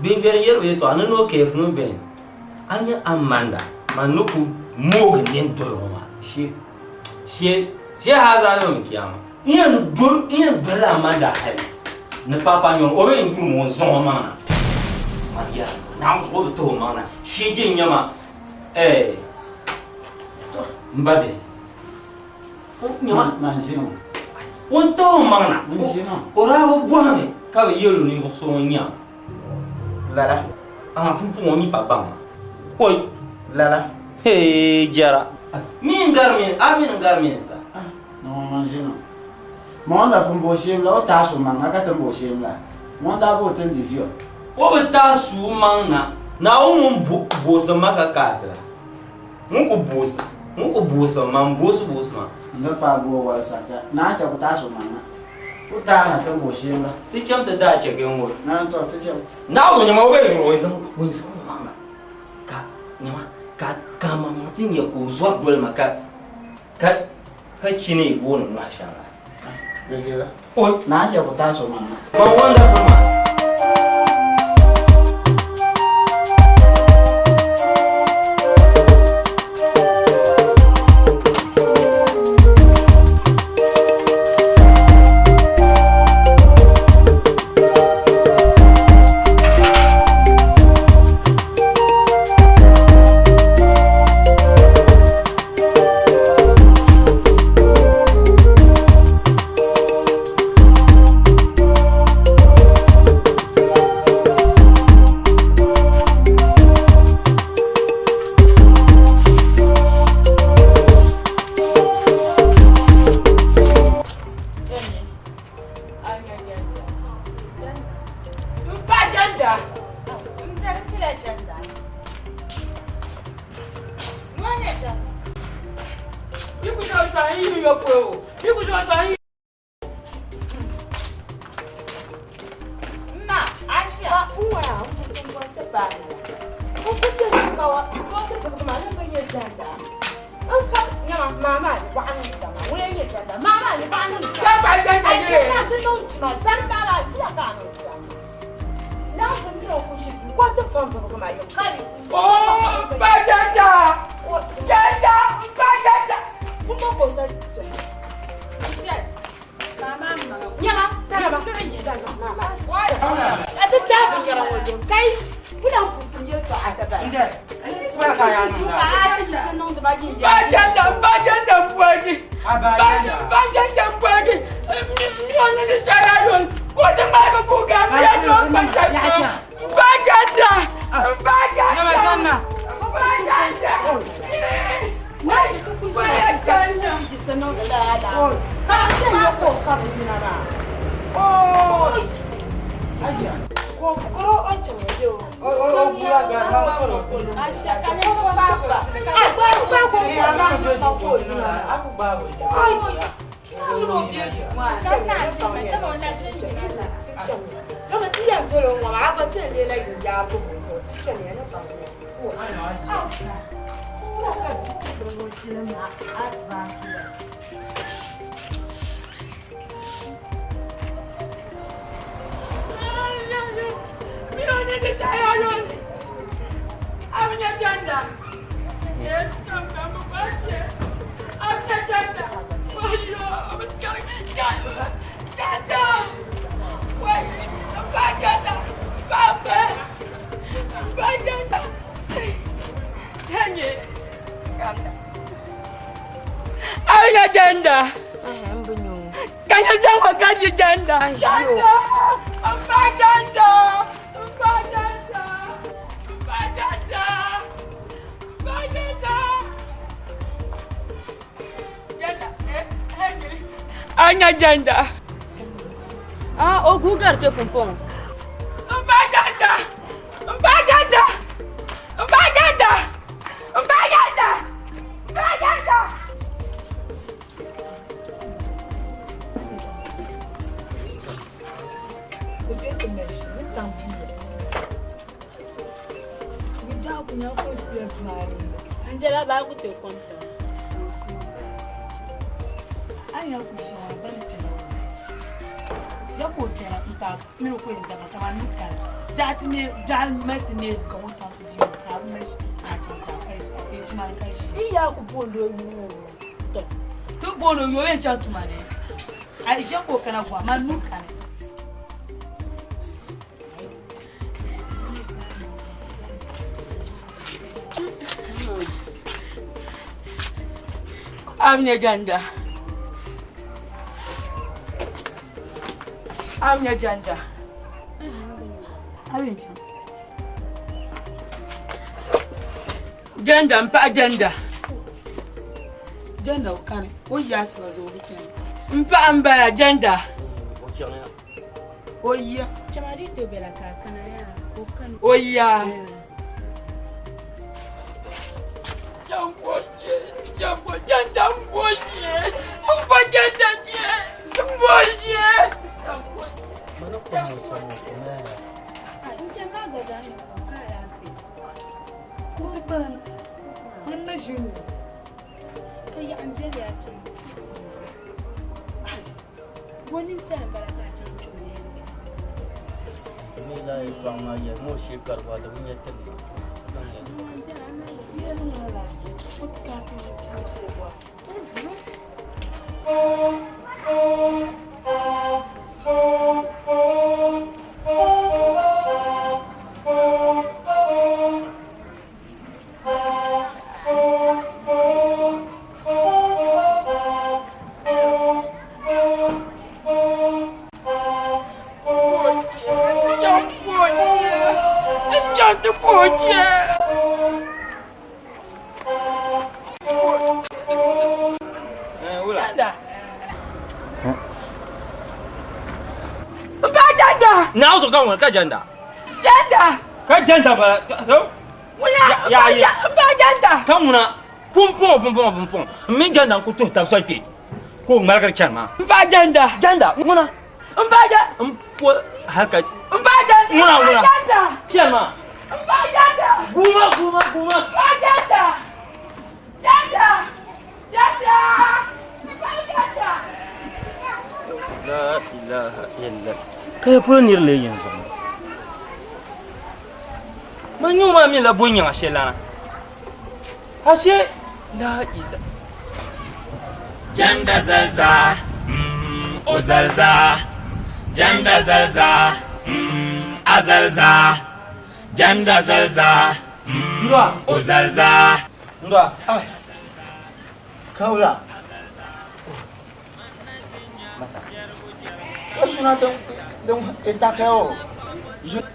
Bimberi yɛri bi yɛltɔɣa ni no caref no bend. A nyɛ Amanda man ni ku moogi nini doli ŋɔ maa shee shee shee hali zaa yawmi kiyama. N yɛn doli n yɛn dolila Amanda hali ni paapa nyɔŋ o yɛn yuri mi o n zaŋ o maŋ na man yɛra Naawuni zuɣu o bi tahi o maŋ na shee je n nyama eh m ba bihi. O ni tahi o maŋ na, o daa bi bɔhimi ka bɛ yɛl o ninvuɣ so ŋun nya Lala. Amaa pumpɔŋɔ o mi pa baŋ ma. Oi! Lala. Hee jɛra. Mi n-gari mini, a mi n-gari mini sa. Ma o ni pun bo o sheem la, o taai so maŋ na ka ti ni bo o sheem la. Ŋɔ n-daa bo o ti ni di vi o. O bi taai su o maŋ na. Naawuni ŋun boosim ma ka kaasi la. Ŋun ku boosi, ŋun ku boosi ma, n boosi boosi ma. N ni paai bo wali saka, naan chɛ ku taai so maŋa. Ku taai na ti ni bo sheem la. Ti chaŋ ti daa chɛ kɛ ŋɔ. Naan tɔ, ti chaŋ. Naawuni nyama o bɛ yuri o zaŋ o zaŋ o maŋa ka nyama ka ka maŋmaŋ ti nya ka o zɔri doli ma ka ka ka chini booni nɔhi shɛm la. Di viɛla. O Naan chɛ ku taai so maŋa. Man wonderful man. Anya janda. Ah, o gugar te pompon. Mba janda. Mba janda. Mba janda. Mba janda. Mba janda. Angela ba ku te konta. Anya ku shɛŋa ba ni kpɛra o ʒɛ ka o kpɛra n ta mini ko yɛn zaba ka nu kari biɛɣu ti ne biɛɣu mali ti ne ka o chaŋ ti bia ka a bi mali ka a chaŋ ka a ka tuma ni ka ʒi. I yaa ku booni o yuu to. Ti booni o yuu o yɛn chaŋ tuma ni a ʒɛ ka o kana gɔhi ma nu kani. Amnya janda. Amnya janda. Janda mpa janda. Janda o kani o yaasi ba zuɣu bi chani. Mpa mbaya janda. O chaŋ ya. O ya. Chamadi to bela ka kana ya o kani. O ya. Jambo jambo janda mboje. Mpa janda je. Mboje. Mana ko mo sa mo ko na. Ko ti kpana ni na ʒi ni. Ka ya Angela ya chaŋ. Wani sani bala ka chaŋ chumi. Ni la yi tɔŋ maa yɛ mo she kari wa da bi nyɛ tini. Na so kan ka janda. Janda. Ka janda ba. Ya ya. Ba janda. Kan muna pum pum pum pum pum. Min janda ku to ta so ke. Ka o ŋmaligiri chani maa. M paɣa janda. Janda, ŋuna. M paɣa janda. M po hali ka. M paɣa janda. Ŋuna, ŋuna. Janda. Chani maa. M paɣa janda. Guuma, guuma, guuma. M paɣa janda. Janda. Janda. M paɣa janda. La ilaha illa. Ka ya polo niri lee yɛn zuɣu. Man nyɛ o maa mi la bo nyaŋa shɛli lana. Ashe la ila. Janda zalza, mm, o zalza. Janda zalza, mm, a zalza. Janda zalza, mm, o zalza. Ndwa. Kaula. Masa. Ka zuna din din itakɛ o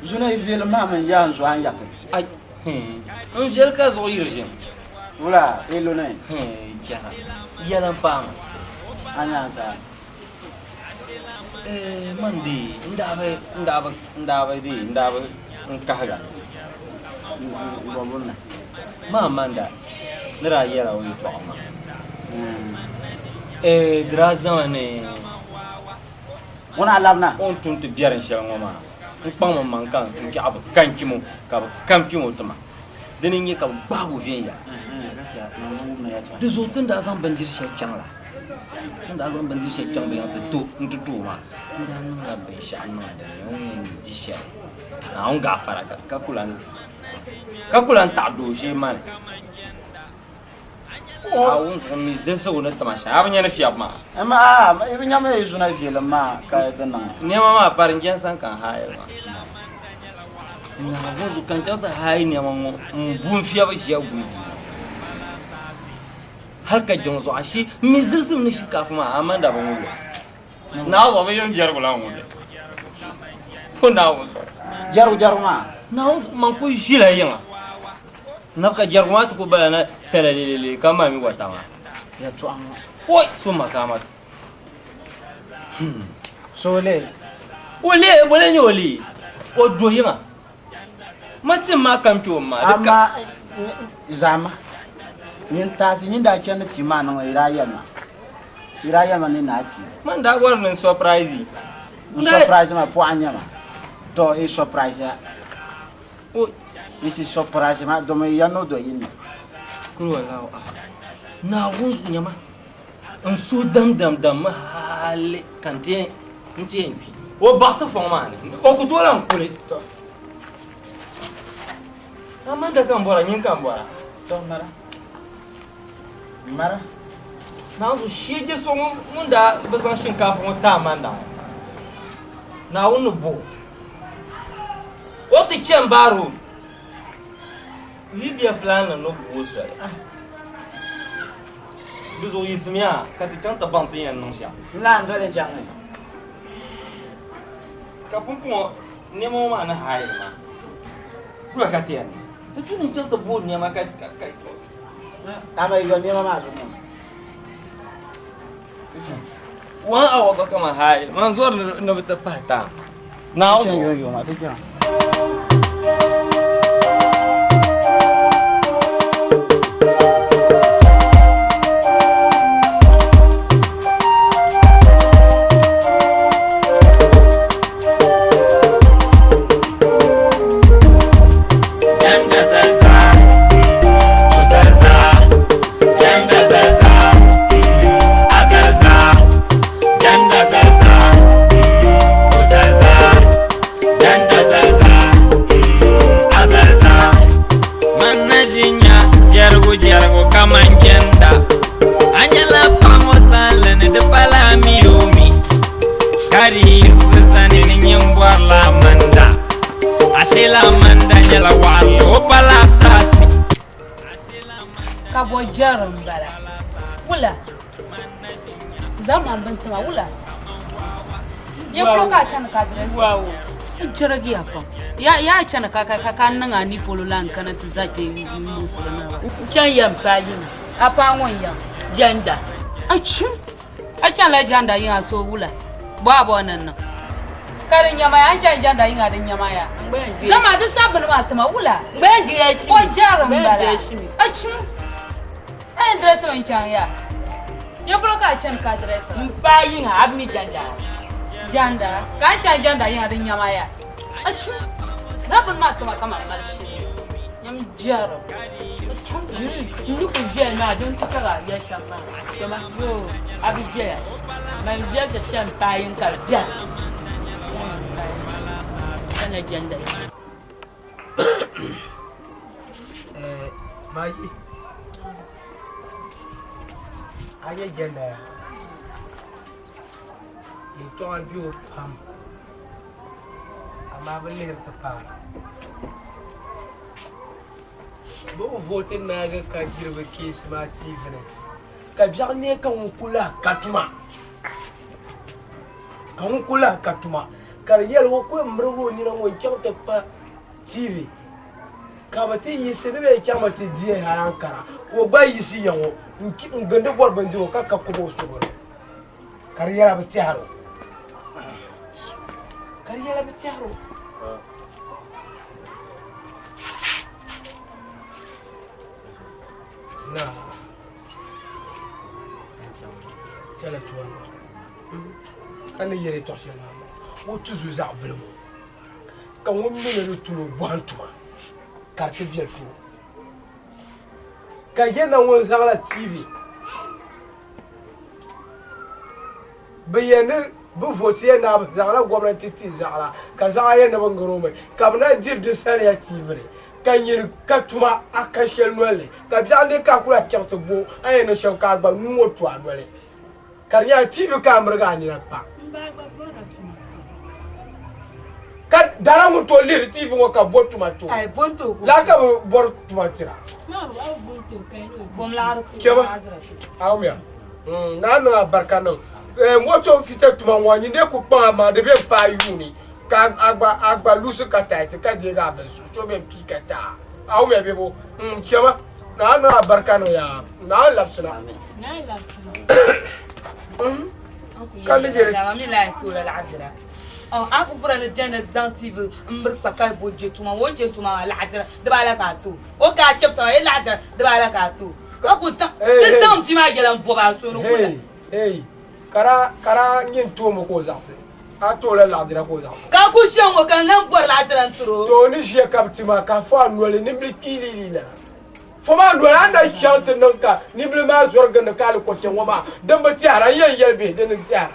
zuna i viɛlim maa min yaa n zuɣu an yaki. Ai. N viɛli ka zuɣu yiri ʒim. Wula i luni. Jɛra. Yɛla n paama. A nyaansa. Man di n daa bi n daa bi n daa bi di n daa bi n kahiga. Bɔbunna. Maa manda ni daa yɛla o yɛtɔɣa maa. Di daa zaŋmi ni Ŋuna labina. O ni tum ti biɛrim shɛli ŋɔ maa, n kpaŋ m maŋ ka n kpɛɣu bi kanchim o, ka bi kamchim o ti ma. Dini n-nyɛ ka bɛ gbaag o viɛnyɛla. Di zuɣu ti ni daa zaŋ bindiri shɛli chaŋ la, ti ni daa zaŋ bindiri shɛli chaŋ bɛ yiŋa nti ti o maa, n daa niŋla binshɛɣu niŋ din ni o ni yɛn di shɛli Naawuni gaafara ka ku lan taɣi dooshee ma ni. Naawuni zuɣu mi zilisigu ni tima shɛm, a bi nya ni fiɛbu maa? Amaa, i bi nya mi yi zuna viɛlim maa ka di niŋ. Nɛma maa pari n jɛnsan ka n haai li maa. Naawuni zuɣu ka n chaŋ ti haai nɛma ŋɔ m-bu n fiɛbu ʒiya guli duu maa. Hal ka jiŋ zuɣu ashee m mi zilisim ni shinkaafa maa, amaa n daa bi ŋubi li. Naawuni zuɣu bɛ yɛn jɛrigu lan ŋubi li. Po Naawuni zuɣu. Jɛrigu jɛrigu maa. Naawuni zuɣu man kul ʒila yiŋa. Nabi ka jɛrigu maa ti ku bala na salalilili ka maa mi wata maa. Yɛltɔɣa ŋɔ. Oi soma ka ama. So o lee. O lee, bɔ lee nyɛ o lee? O do yiŋa. Ma tim maa kam kpe o ma. Amaa zama nyin taasi nyin daa chani ti maa niŋ yi daa yɛli ma. Yi daa yɛli ma ni naa ti. Man daa bɔri ni n surprise. N surprise ma pɔɣa n-nyɛ ma. To i surprise ya. I si surprise ma domi ya no do yini. Kul wallahu ahad. Naawuni zuɣu nyama n suhu dam dam dam mi hali ka n ti yɛn kpi. O baɣa ti fɔŋ maa ni o ku tooi lan kuli. Amanda ka n bɔra nyini ka n bɔra. To mara. Mara. Naawuni zuɣu shee je so ŋun daa bi zaŋ shinkaafa ŋɔ ti Amanda ŋɔ. Naawuni ni bo o. O ti chani Bar Road. Libya fulaannima ni gu o soli. Di zuɣu yiɣisimiya ka ti chaŋ ti baŋ ti ni yɛn niŋ shɛm. N naan doli chaŋ ni. Ka pumpɔŋɔ nɛma ŋɔ maa ni haayiri maa, kula ka ti yɛn niŋ. Di tu ni n chaŋ ti bo nɛma ka ka. Amaa yi yɔ nɛma maa zuɣu ŋɔ. One hour gba kaman haayiri, man zɔri ni bi ti pahi time. Naawuni Ti chaŋ zuɣu. yɔ yɔ maa, ti chaŋ. Ka bɔ jɛri m-bala wula zaŋ ma bini tima wula ya polo ka a chani ka dirɛsi n jɛrigiya pam ya chani ka ka ka niŋ a ni polo la n kana ti za kpɛ muɣisiri niriba n chaŋ ya m paai yiŋa a paai ŋun yɛm jɛnda achim a chanila jɛnda yiŋa so wula bɔ a bɔ ni niŋ ka di nyɛma ya n chani jɛnda yiŋa di nyɛma ya zama di sa bini maa tima wula bɔ jɛri m bala achim a yɛn dirɛsimi n chaŋ ya. Ya polo ka a chani ka address la? M-paai yiŋa, a bi mi janda? Janda? Ka a ni chani janda yiŋa di nyama ya? Achu! Zaŋ bini maa tima ka mali mali shili. Nyam jɛrigu. N ni kuli ʒiya maa din ti ka a yɛli shɛm maa. Toma, yoo, a bi ʒiya. Man ʒiya ti chani paai yiŋ ka di viɛla. Ka na janda yiŋa. Maji, a nyɛ jɛnda ya yɛltɔɣa bɛ o pam amaa bi lihiri ti paara bɛ bi vooti naagi ka diri bi keesi maa TV ni ka biɛɣu neei ka ŋun ku lahi ka tuma ka ŋun ku lahi ka tuma ka di nyɛla o ku yɛn mirigi o nina ŋɔ n-chaŋ ti kpa TV ka bɛ ti yiɣisi ni bɛ yɛn chaŋmi ti di hali ankara ka o gba yiɣisi ya ŋɔ n-gindi bɔri bindirigu ka ka kɔba o suhu ni ka di yɛla bi tɛhiri o ka di yɛla bi tɛhiri o. Naa chɛla tuma ka ni yɛli yɛtɔɣ shɛli maa o tuzo zaɣ bili ŋɔ ka ŋun mi ni di tulo bɔhim tuma ka di ti viɛli ti o. Ka yɛ na ŋun zaŋla TV bɛ yɛn ni bɛ votiya ni a zaŋla gomnanti ti zaɣila ka zaɣa yɛn ni bɛ ŋari o mi ka bɛ na diri di saliya TV ni ka nyini ka tuma a ka shɛli noli ni ka biɛɣu n-dii ka a ku lahi chaŋ ti bo a yɛn ni shɛm ka a gba nuu ŋɔ tu a noli. Ka di nyɛla TV ka a mirigi a nina kpa. Ka dara ŋun tooi lihiri TV ŋɔ ka bo tuma ti o. Laa ka bi bɔri tuma tira. Kpɛma, Awumiya, Naa niŋ a barika niŋ. Moto fita tuma ŋɔ nyin dee ku kpaŋ a maŋ di bɛ paai yuuni ka a gba a gba lusi ka taiti ka deegi a bin so bɛ pii ka ti a. Awumiya bɛ bo. Kpɛma, Naa niŋ a barika niŋ yaa. Naa labisina. Ka ni yɛli. A ku vura ni jɛndi zaŋ TV m-biri kpa ka bo je tuma o ni je tuma maa laɣidira dibaala ka a ti o. O ka a chɛbisa maa yi laɣidira dibaala ka a ti o. Ka ku zaŋ ti zaŋ bia maa yɛla m-bɔbi a so ni ku la. Hey, ka daa nyɛ n toomi ka o zaɣisi. A ti o la laɣidira ka o zaɣisi. Ka ku ʒiya ŋɔ ka n lan bɔri laɣidira n-tiri o. To o ni ʒiya ka bɛ ti maa ka a fo a noli nimbili kpiilii lana. Fo maa noli a ni daa chaŋ ti niŋ ka nimbili maa zɔri gindi ka a li kɔchɛ ŋɔ maa, din bi tɛhira, n yɛn yɛli bihi dini n-tɛhira.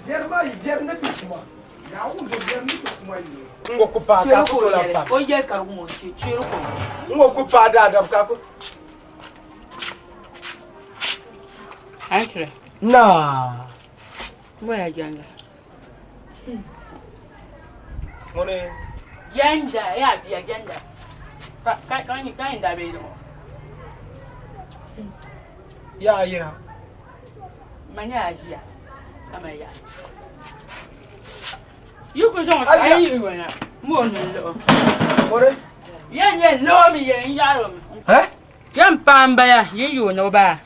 Biɛri maa yi biɛri ni ti kuma, Naawuni zo biɛri ni ti kuma yi. N ŋɔ ku paai ka a ku tooi lahi pam. N ŋɔ ku paai daadam ka a ku. Naa. Ŋuni? Jɛnda, yaa bia jɛnda. Ka ka ka ka yin daa be ŋɔ. Yaa yira. Ma nyɛla ʒiya ka mali yaa. Yi ku zaŋ a yi yona mo ni luɣu. Ŋuni? Yɛn yɛn luɣu mi yɛn yaɣiri mi. Eh? Yɛn paai n baya yin yoona o baa.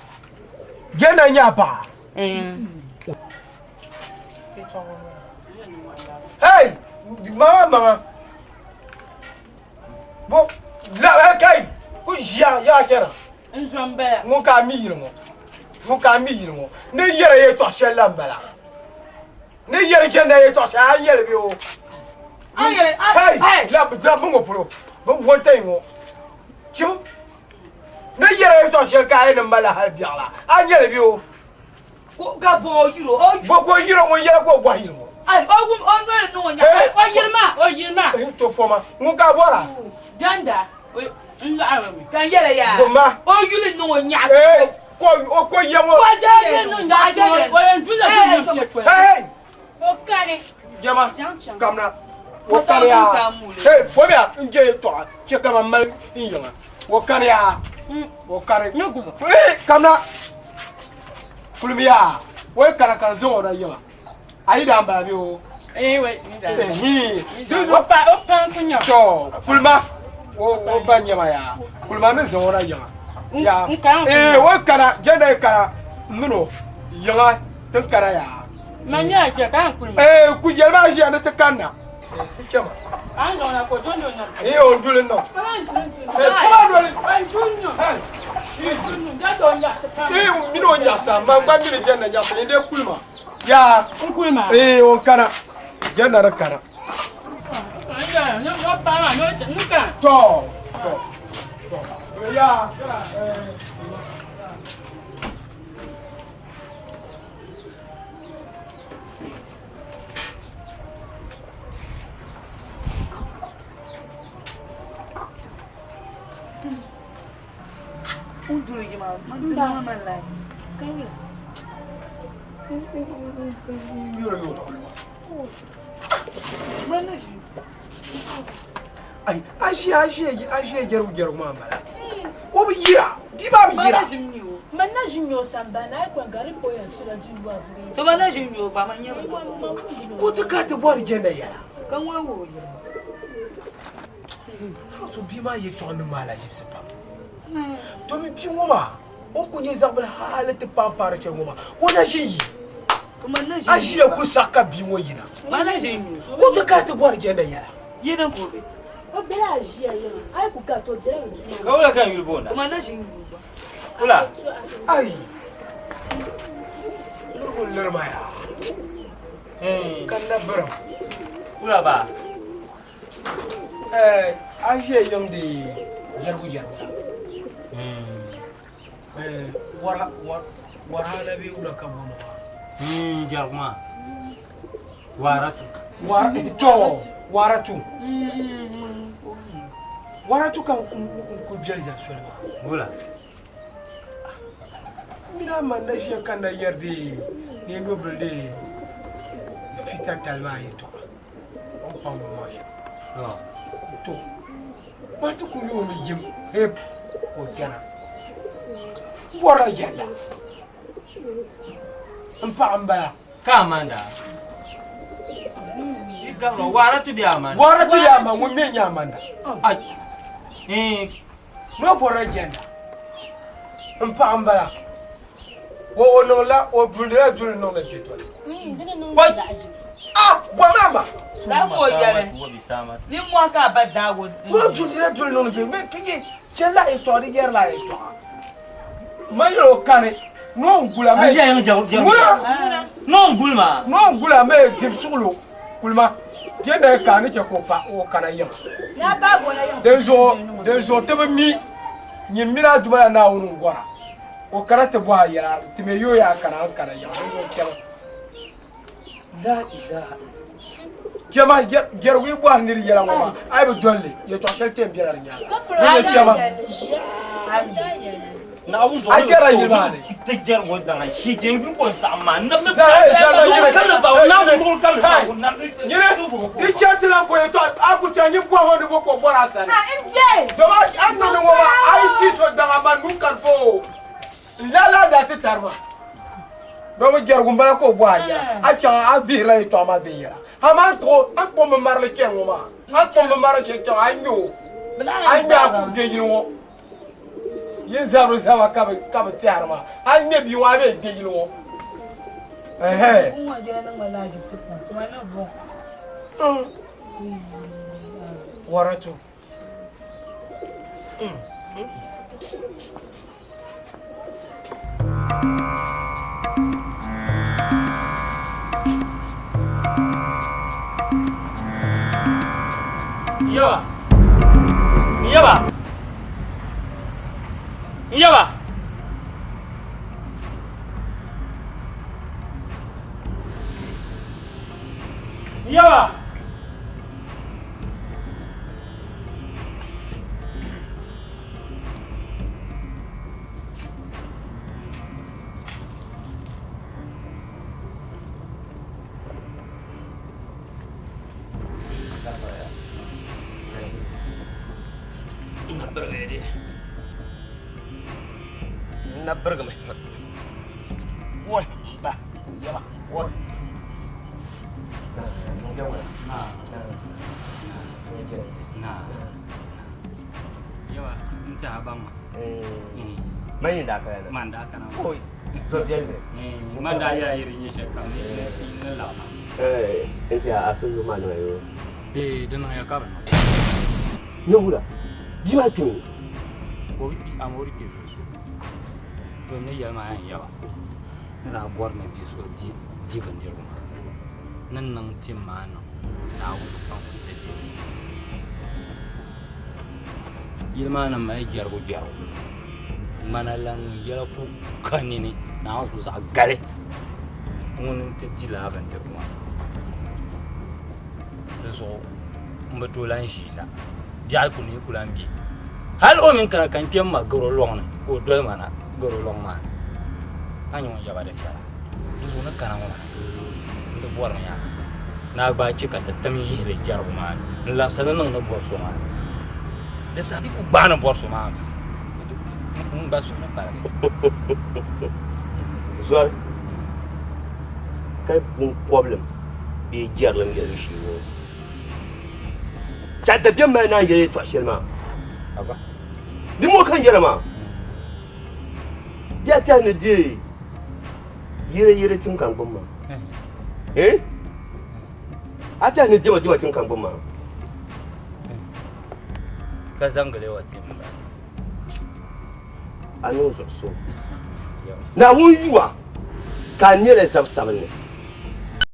Jɛnda nyɛ a paɣa? Hey! Mama maŋa. Bo la eh, kai ku ʒiya yaa chana. N zo n bala. Ŋun ka a mi yili ŋɔ. Ŋun ka a mi yili ŋɔ. Ni yɛra yɛltɔɣa shɛli la n bala. Ni yɛri jɛnda yɛltɔɣa shɛli a yɛli bɛ o. Hey! La la bin ŋɔ polo. Bin wontayi ŋɔ. Chim. Ni yɛra yɛltɔɣa shɛli ka a yɛn ni mali hali biɛɣu la a yɛli bɛ o. Ka bɔ o yiro o. Bɔ ka o yiro ŋun yɛli ka o bɔhi yili ŋɔ. Ayi o wum o noli niŋ o nya. O yiri maa o yiri maa. To foma ŋun ka a bɔra. Janda n lɔɣiri mi. Ka n yɛli yaa. Gomma. O yuli niŋ o nyaɣisi. Ko o ko yɛ ŋɔ. O jaabi niŋ nyaɣisi o yɛn dula du niŋ chɛ chɔli. Hey! O kani. Jama kamna o kani yaa. Hey fomiya n je yɛltɔɣa chɛ ka man mali n yiŋa o kani yaa o kani. Hey kamna. Kulimiya o yi kana ka n zaŋ o na yiŋa a yi daa m-bala bee o? To kulima o ba nyɛma yaa kulima ni zaŋ o na yiŋa yaa ee o yi kana jɛnda yi kana m mini o yiŋa ti ni kana yaa ee ku yɛli maa ʒiya ni ti kanna ti chɛma ee o ni duli niŋ ee kuma doli. Eh, mini o nyaɣasa man gba mini jɛnda nyaɣasa ni dee kulima yaa n kulima eh o kana jɛnda di kana tɔ tɔ tɔ yaa eh. Ai, aʒiya aʒiya aʒiya jɛrigu jɛrigu maa m-bala o bi yira di maa bi yira Man na ʒi nyɛ o sambani a yi kɔŋ ka di po yɛn sula di lu a vuri. To ba na ʒi nyɛ o gba ma nyɛ ba. Ko ti ka ti bɔri jɛnda yɛla. Ka ŋɔ wo yira. So bia maa yɛltɔɣa niŋ ma alaʒibisi pam. Domi bia ŋɔ maa o ni ku nyɛ zaɣ bili hali ti paai paari chɛ ŋɔ maa o na ʒi yi. A ʒiya ku saɣi ka bia ŋɔ yina. Ko ti ka ti bɔri jɛnda yɛla. Yini ka o be. O bela a ʒiya yiŋa a yi ku ka to bela o duu. Ka wula ka n yuli boonda? Ma na ʒi nyɛ o gba. Wula? Ai. Niriba n-liri ma yaa. Ka n na birim. Wula ba? Eh, a ʒiya yiŋ di jɛrigu jɛrigu la. Eh, wara wara warahana bee wula ka booni maa. Jɛrigu maa. Waratu. War to waratu. Waratu ka n ku biɛli zali soli maa. Wula? Mina a man na ʒiya ka na yɛri di neendobili di fita tali maa yɛltɔɣa. O ni kpaŋ o maŋa shɛm. To maa ti ku nyɛ o mi yim hip ka o kpɛna. N bɔrila jɛlla. N paɣa m-bala. Ka Amanda? Yi gabira Waratu bee Amanda? Waratu bee Amanda ŋun mi n-nyɛ Amanda. Ai. Noo bɔrila jɛnda. N paɣa m-bala. O o niŋla o dulila duli niŋdi kpe toli. Ah, bɔmi ama. Lala ka o yɛli. Nimmɔhi ka a ba daag o. O dulila duli niŋdi kpe mɛ kiji chɛ la yɛltɔɣa di yɛri la yɛltɔɣa. Ma yɛli o kani noo n-gula mɛ. Ŋuna. Noo n-guli maa. Noo n-gula mɛ dib suɣulo kulima. Jɛnda yi ka a ni chɛ ka o pa o kana yiŋa. Dinzuɣu dinzuɣu ti bi mi nyin mini a Duuma la Naawuni n-gɔra. O kana ti bɔhi a yɛla ti mi yooya a kana a ni kana yiŋa dinzuɣu chɛma. La ilaha Chɛma jɛrigu yi bɔhiri nir yɛla ŋɔ maa a yi bi doli li yɛtɔɣ shɛli ti yɛn bela di nyaaŋa. Dinzuɣu chɛma. Naawuni A jɛrila yili maa ni. Ti jɛrigu daŋa shi ke n yuli ko n saɣim maa. N Hey, hey, hey, Nyini di chɛ ti lan ko yɛtɔɣa a ku chɛ nyin bɔhi o ni bo ka o bɔri a sani. Dama a ni niŋdi ŋɔ maa a yi ti so daŋa man nuu kani fo n lala daa ti tari ma. Domi jɛrigu m-bala ka o bɔhi a yɛla a chaŋ a vihirila yɛtɔɣa maa viɛnyɛla. Amaa a ni kpuɣi mi marili chani ŋɔ maa a ni kpuɣi mi marili shɛli chaŋ a ni nya o a ni nya a ku be yili ŋɔ yin zabiri zaba ka bi ka bi tɛhiri maa a ni ŋmɛ bia ŋɔ a bee gbe yili ŋɔ ɛhɛn. Waratu. Yaba. Yaba. Yaba. Yaba. Na birigimi wol ba yaba wol Yawa n ti a baŋ ma. Man yin daa kana na. Man daa kana. Oi, to viɛlli. Man daa yɛla yi di nyɛ shɛli kam ni ni laɣima. Eh, n ti a sun maa niŋ yo. Ee, di niŋya ka bi niŋ. Nyɛ wula, bia maa kpimi. O bi kpi, amaa o di kpe so. Dom ni yɛli maa yɛn yaba ni daa bɔri ni bia so di di bindirigu maa ni niŋ tim maa niŋ Naawuni bi kpaŋ o ni di li. Yili maa ni mali jɛrigu jɛrigu ŋmana la ŋun yɛla ku ka nini Naawuni su zaɣ gali ŋuni n-ti di lala bindirigu maa. Di zuɣu m bi tooi lan ʒiinda biɛɣu ku ni ku lan be. Hal o mini kana ka n kpe m ma garo lɔŋ ni ka o doli ma na garo lɔŋ maa ni. A nya ŋun yaba di viɛla. Di zuɣu ni kana ŋɔ maa n di bɔrimi yaa ni a gbaai chɛ ka ti tim yihili jɛrigu maa ni n-labisi li niŋ ni bɔri so maa ni. Di saha bɛ ku gbaai ni bɔri so maa n gba suhu ni paligi. Zɔri ka biŋkɔbilim bee jɛrilim yɛligu shee ŋɔ. Ka dabiɛm mali naan yɛli yɛtɔɣ shɛli maa. Nimmoo ka n yɛra maa. Bɛ a tɛhi ni deei yɛreyɛre tim ka n gbubi maa? Eh? A tɛhi ni diɛma diɛma tim ka n gbubi maa? Ka zaŋ gilewa tim ba. A niŋ zuɣusuŋ. Naawuni yuwa ka a nyɛla zab sabinli.